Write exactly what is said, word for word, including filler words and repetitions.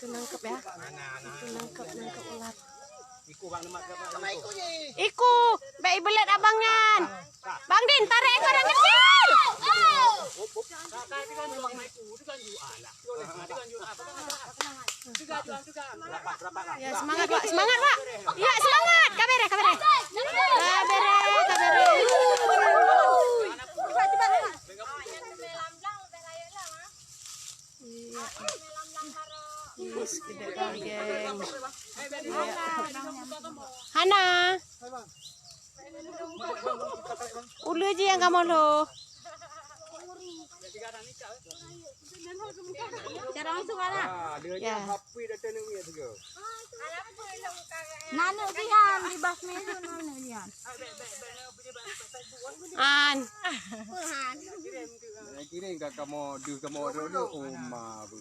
Itu nangkep ya. Itu nangkep, nangkep ulat. Iku, bèk ibelet abang nyan. Bang Din, tarek ekor yang kecil. Ya, semangat, Wak. Semangat, Wak. Ya, semangat. Ka bereh, ka bereh. Ka bereh, ka bereh. Iya. Ih, sekedar geng. Iya. Hana. Ulèe jih nyang kamoe lhôh. Cara langsung, Ana. Ya. Naneuk jihan di bas meja, naneuk jihan. An. Kirim ka kamoe, deuh kamoe dulu, uma bu.